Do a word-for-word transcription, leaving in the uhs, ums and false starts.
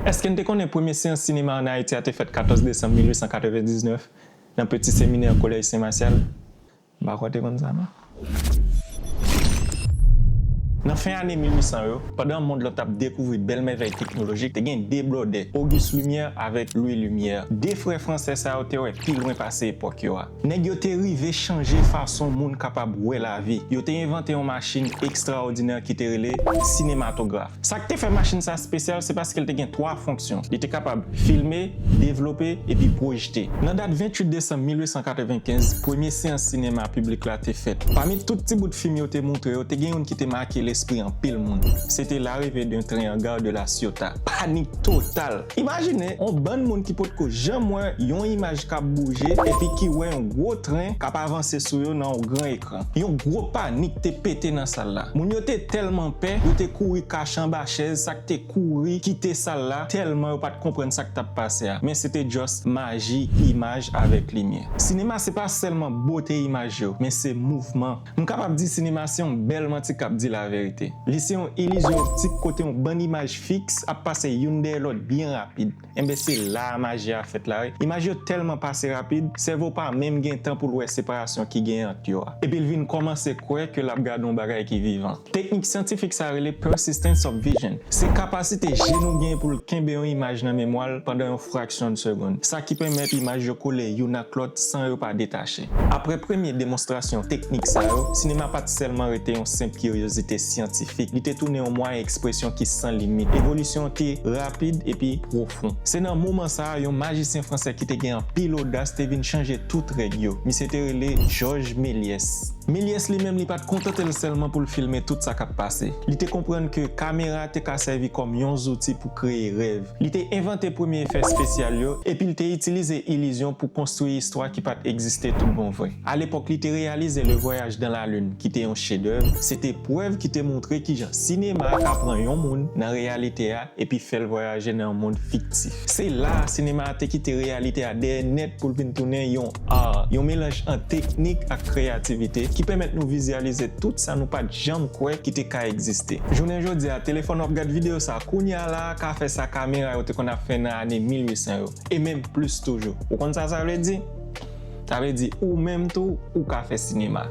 Èske n te konnen premye seyans sinema ann Ayiti a te fèt katòz desanm mil uit san katrevendiznèf nan Peti Seminè Kolèj Sen Masyal? M pa kwè w te konn sa, non. Nan fen ane mil uit san yo, pandan mond lan t ap dekouvri bèl mèvèy teknolojik, te gen de blòdè, Auguste Lumière avèk Louis Lumière. De frè fransè sa yo te wè pi lwen pase epòk yo a. Nèg yo te rive chanje fason moun kapab wè lavi. Yo te envante yon machin ekstraòdinè ki te rele sinematograf. Sa k te fè machin sa espesyal, se paske l te gen twa fonksyon. Li te kapab filme, devlope, epi pwojte. Nan dat venntuit desanm mil uit san katrevenkenz, premye seyans sinema piblik la te fèt. Pami tout ti bout fim yo te montre yo, te gen youn ki te make lespri anpil moun. Se te L'arrivée d'un train en gare de La Ciotat. Panik total! Imajine, yon bann moun ki potko janm wè yon imaj k ap bouje epi ki wè yon gwo tren k ap avanse sou yo nan yon gran ekran. Yon gwo panik te pete nan sal la. Moun yo te tèlman pè, yo te kouri kache anba chèz, sa k te kouri kite sal la, tèlman yo pa t konprann sa k t ap pase a. Men se te just maji imaj avèk limyè. Sinema se pa sèlman bote imaj yo, men se mouvman. M kapab di sinema se yon bèl manti k ap di laverite. Li se yon ilizyon optik kote yon bann imaj fiks ap pase youn dèyè lòt byen rapid. Enben, se la a maji a fèt la, wi. Imaj yo tèlman pase rapid, sèvo w pa menm gen tan pou l wè separasyon ki genyen ant yo a. Epi l vin kòmanse kwè ke l ap gade yon bagay ki vivan. Teknik syantifik sa a rele persistence of vision. Se kapasite je nou genyen pou l kenbe yon imaj nan memwa l pandan yon fraksyon de segonn. Sa ki pèmèt imaj yo kole youn ak lòt san yo pa detache. Apre premye demonstrasyon teknik sa yo, sinema pa t sèlman rete yon senp kiryozite syantifik, li te tounen yon mwayen ekspresyon ki san limit. Evolisyon an te rapid epi pwofon. Se nan moman sa a, yon majisyen fransè ki te gen anpil odas te vin chanje tout règ yo. Misye te rele Georges Méliès. Méliès li menm, li pa t kontante l sèlman pou l filme tout sa k ap pase. Li te konprann ke kamera te ka sèvi kòm yon zouti pou kreye rèv. Li te envante premye efè espesyal yo, epi l te itilize ilizyon pou konstwi istwa ki pa t egziste tout bon vre. Alepòk, li te reyalize Le Voyage dans la Lune, ki te yon chedèv. Se te prèv ki te montre kijan sinema a ka pran yon moun nan reyalite a epi fè l vwayaje nan yon mond fiktif. Se la a sinema a te kite reyalite a dèyè nèt pou l vin tounen yon art, yon melanj ant teknik ak kreyativite ki pèmèt nou vizyalize tout sa nou pa t janm kwè ki te ka egziste. Jounen jodi a, telefòn w ap gad videyo sa a kounye a la a ka fè sa kamera yo te konn ap fè nan ane mil uit san yo, e menm plis toujou. Ou konn sa sa vle di? Sa vle di ou menm tou, ou ka fè sinema.